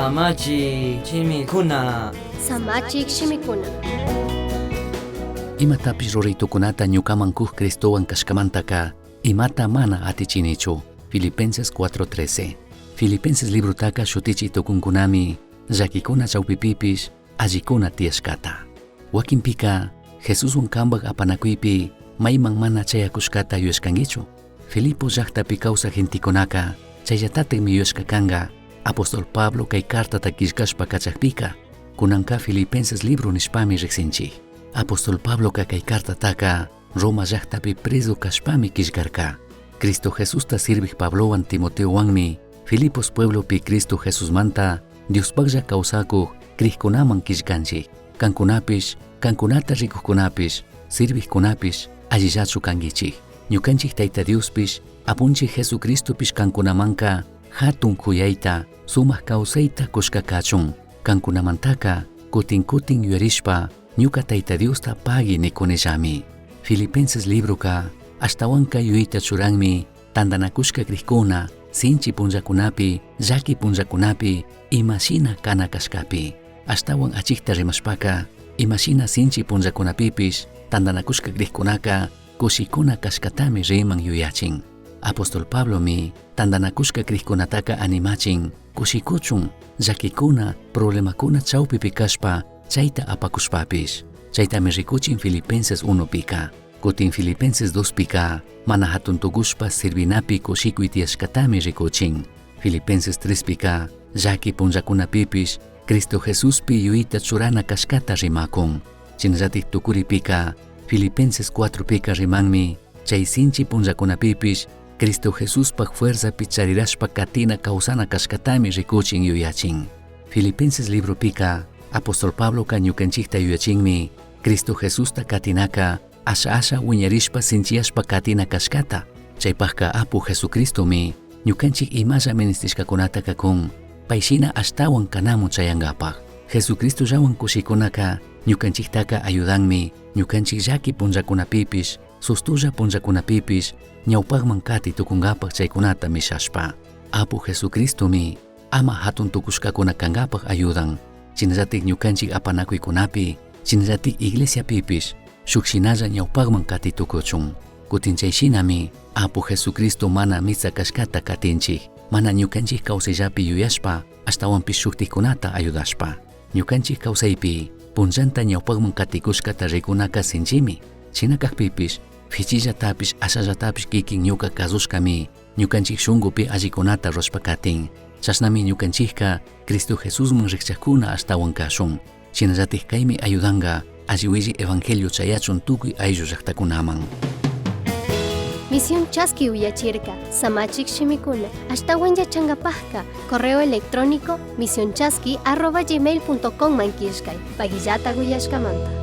Samachik shimikuna. Samachik shimikuna. Imatapish rurai tucunata ñucaman cuj Cristohuan cashcamantaca imata mana atichinichu. Filipenses 4:13. Filipenses librotaka shutichi tucunkunami llaquicuna chawpipipish allikuna tiyashkata. Wakinpika Jesuswan kambaj apanakuypi mayman mana chayakushkata yuyashkankichu. Filipos llaktapi kawsaj gentekunaka chayllatatikmi yuyashka kanka apóstol Pablo kay cartata killkashpa kachakpika kunanka Filipenses libro nishpami riksinchik. Apóstol Pabloka kay cartataka Roma llaktapi preso kashpami killkarka. Cristo Jesusta sirvij Pablowan Timoteowanmi Filipos pueblopi Cristo Jesusmanta Diospaklla kawsakuj crijkunaman killkanchik. Kankunapish, kankunata rikujkunapish, sirvijkunapish allillachu kankichik. Ñukanchik Tayta Diospish, Apunchik Jesucristopish kankunamanka hatun kuyayta, sumak kawsayta kushka kachun. Kankunamantaka kutin kutin yuyarishpa ñuka Tayta Diosta pagui nikunillami. Filipenses libroka ashtawanka yuyayta churanmi tantanakushka crijkuna sinchi punllakunapi, llaki punllakunapi imashina kana kashkapi. Ashtawan achikta rimashpaka imashina sinchi punllakunapipish tantanakushka crijkunaka kushikuna kashkatami riman yuyachin. Apóstol Pablomi tantanakushka crijkunataka animachin kushikuchun llakikuna problemakuna chawpipi kashpa chayta apakushpapish. Chaytami rikuchin Filipenses 1 pika. Kutin Filipenses 2 pika mana hatun tukushpa sirvinapi kushikuy tiyashkatami rikuchin. Filipenses 3 pika llaki punllakunapipish Cristo Jesuspi yuyayta churana kashkata rimakun. Shinallatik tukuripika Filipenses 4 pika rimanmi chay sinchi punllakunapipish Cristo Jesuspak fuerzapi charirashpa katina kawsana kashkatami rikuchin yuyachin. Filipenses libropika Apóstol Pabloka ñukanchikta yuyachinmi Cristo Jesusta katinaka asha asha wiñarishpa sinchiyashpa katina kashkata. Chaypakka Apu Jesucristomi ñukanchik imalla ministishkakunataka kun payshina ashtawan kanamun chayankapak. Jesucristollawan kushikunaka ñukanchiktaka ayudanmi ñukanchik llaki punllakunapipish sustulla punllakunapipish ñawpakman kati tukunkapak chaykunata mishashpa. Apu Jesucristomi ama hatun tukushkakuna kankapak ayudan. Shinallatik ñukanchik apanakuykunapi, shinallatik iglesiapipish shuk shinalla ñawpakman kati tukuchun. Kutin chay shinami Apu Jesucristo mana mitsa kashkata katinchik, mana ñukanchik kawsayllapi yuyashpa ashtawanpish shuktikkunata ayudashpa. Ñukanchik kawsaypi punllanta ñawpakman katikushkata rikunaka sinchimi. Shina kakpipish fichillatapish ashallatapish kikin ñuka kasushkami ñukanchik shunkupi allikunata rurashpa katin. Chashnami ñukanchikka Cristo Jesusman rikchakuna ashtawan kashun. Shinallatik kaymi ayudanka alli willi evangelio chayachun tukuy ayllu llaktakunaman. Misión Chaski uyachirka, Samachik shimikuna, ashtawan yachankapajka, correo electrónico misionchaski@gmail.com man killkay, paguillata uyashkamanta.